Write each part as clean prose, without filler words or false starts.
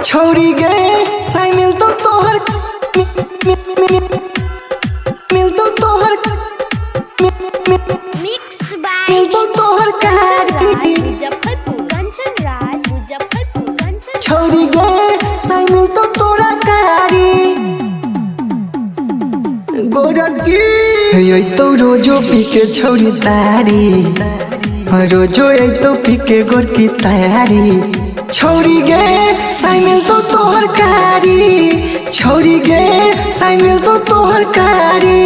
छौरी गे साई मिलतो तोहर मिलतो तोहर मिक्स बाय मिलतो तोहर कारी। मुजफ्फरपुर कंचन राज मुजफ्फरपुर कंचन। छौरी गे साई मिलतो तोरा कारी गोरकी। अइतो रोजो पी के छौरी तारी, रोजो अइतो पी के गोरकी तारी। छौरी गे साई मिलतो तोहर कारी, छौरी गे साई मिलतो तोहर कारी।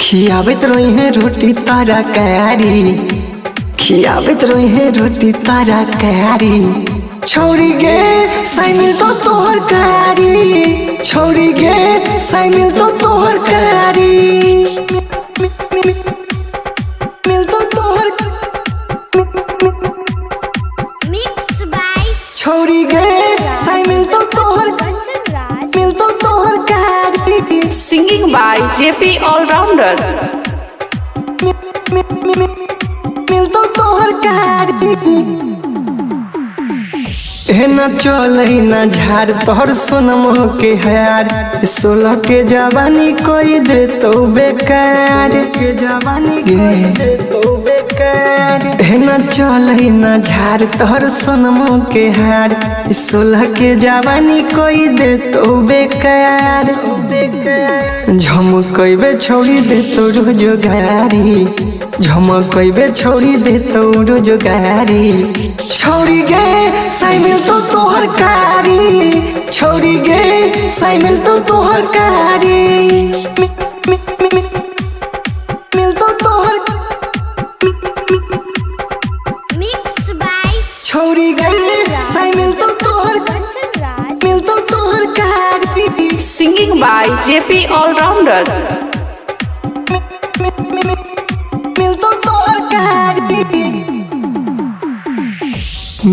खियाबैत रही है रोटी तारा कारी, खियाबैत रही है रोटी तारा कारी। छौरी गे साई मिलतो तोहर कारी, छौरी गे साई मिलतो तोहर कारी। मिलतो तोहर मिक्स बाय छौरी गे साई मिलतो तोहर कंचन राज मिलतो तोहर कारी। Singing by JP Allrounder. मिलतो तोहर कारी। एना चलै ना झाड़ तोहर सोनमो के हार, 16 के जवानी कोई दे तो बेकार के जवानी कोई दे तो बेकार। एना चलै ना झाड़ तोहर सोनमो के हार, 16 के जवानी कोई दे तो बेकार। झमकैबे छौरी दे तो रोजगारी, झमकैबे छौरी दे तो रोजगारी। छौरी गे साई मिलतो तोहर कारी, छौरी गे साई मिलतो तोहर कारी। मिलतो तोहर मिक्स बाय छौरी गे साई मिलतो तोहर कंचन राज मिलतो तोहर कारी। Singing by JP Allrounder. मिलतो तोहर कारी।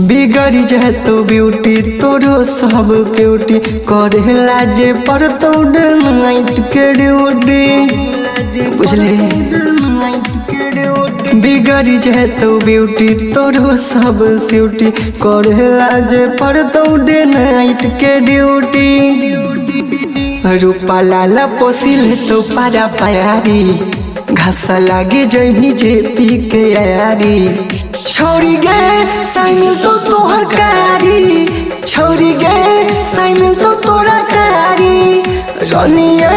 बिगड़ जाए तो ब्यूटी तोरो सब क्यूटी, करेला जे पर तो नाइट के ड्यूटी बुझले। बिगड़ जाए तो ब्यूटी तोरो सब स्यूटी, करेला जे पर तो नाइट के ड्यूटी। रूपा लाला पोसिल तो पारा पायारी, घास लागे जही जे पी के यारी। छौरी गे साई मिलतो तोहर कारी, छौरी गे साई मिलतो तोरा कारी। रनिया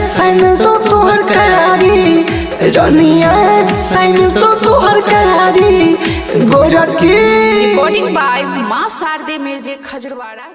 साई मिलतो तोहर कारी, रनिया साई मिलतो तोहर कारी गोरकी। Recording by Ma Sarde Music Khajurwara.